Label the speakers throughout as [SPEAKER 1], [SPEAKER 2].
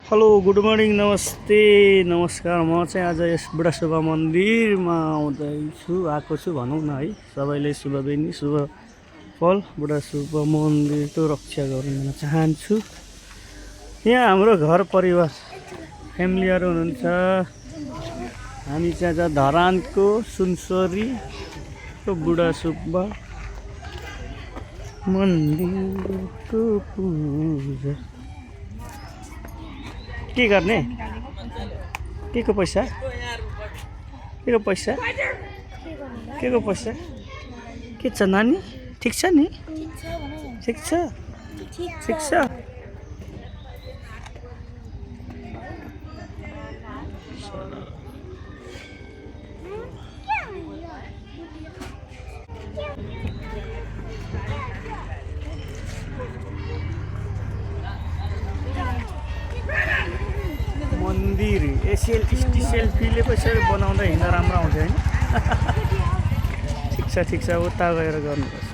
[SPEAKER 1] Hello good morning नमस्ते नमस्कार। म चाहिँ आज यस बुढा शुभ मन्दिरमा आएको छु भनौँ न है। सबैले शुभ दिन शुभ फल बुढा शुभ मन्दिरको रक्षा गर्न चाहन्छु। यहाँ हाम्रो घर परिवार फ्यामिलीहरू हुनुहुन्छ। हामी चाहिँ आज धरानको सुनसरीको बुढा शुभ मन्दिरको पूजा के गर्ने के को पैसा के को पैसा के को पैसा के छ नानी ठिक छ नि ठिक छ ठिक छ। मन्दिर सेल्फीले कसरी बनाउँदा हिँड्दा राम्रो आउँछ होइन। ठिक छ उता गएर गर्नुपर्छ।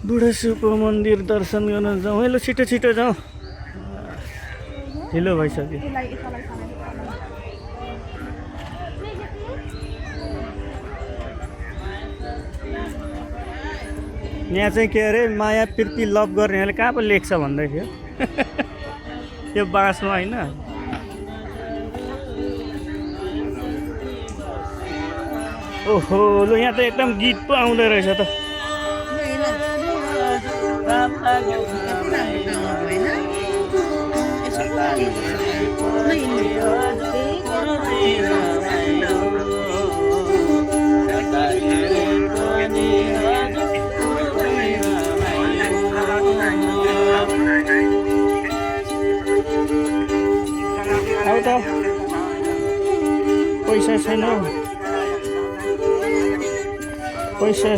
[SPEAKER 1] बुढा शुभ मन्दिर दर्शन गर्न जाउँ। हेलो छिटो छिटो जाउँ, ढिलो भइसक्यो। यहाँ चाहिँ के अरे माया प्रीति लभ गर्नेहरूले कहाँ पो लेख्छ भन्दै थियो। यो बाँसमा होइन। ओहो लु यहाँ त एकदम गीत पो आउँदो रहेछ त। आऊ त पैसा छैन पैसा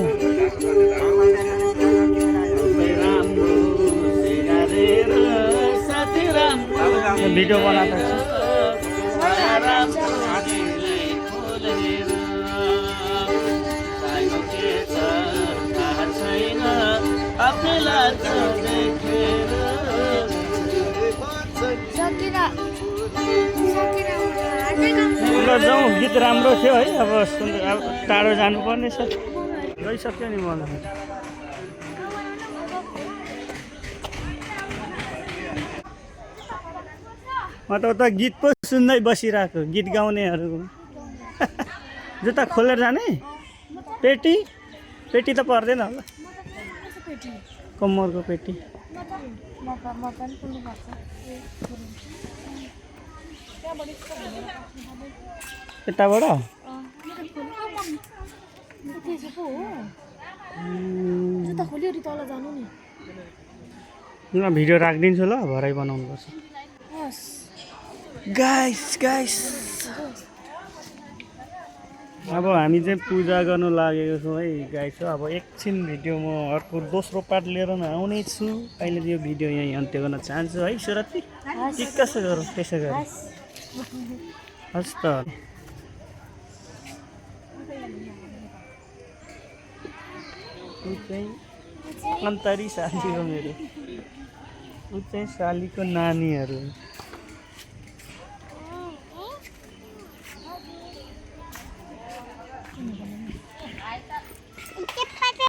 [SPEAKER 1] भिडियो बनाएको छ। ल जाउँ, गीत राम्रो थियो है। अब अब टाढो जानुपर्ने छ। गइसक्यो नि मलाई। म त उता गीत पो सुन्दै बसिरहेको, गीत गाउनेहरू। जुत्ता खोलेर जाने पेटी पेटी त पर्दैन होला। कम्मरको पेटी यताबाट भिडियो राखिदिन्छु ल, भरै बनाउनुपर्छ। गाइस अब हामी चाहिँ पूजा गर्नु लागेको छौँ है गाइस। अब एकछिन भिडियो म अर्को दोस्रो पार्ट लिएर आउने छु। अहिले यो भिडियो यहीँ अन्त्य गर्न चाहन्छु है सुरती। के कसो गरौँ त्यसो गरौँ। हस् त। ऊ चाहिँ अन्तरी साली हो मेरो। ऊ चाहिँ सालीको नानीहरू।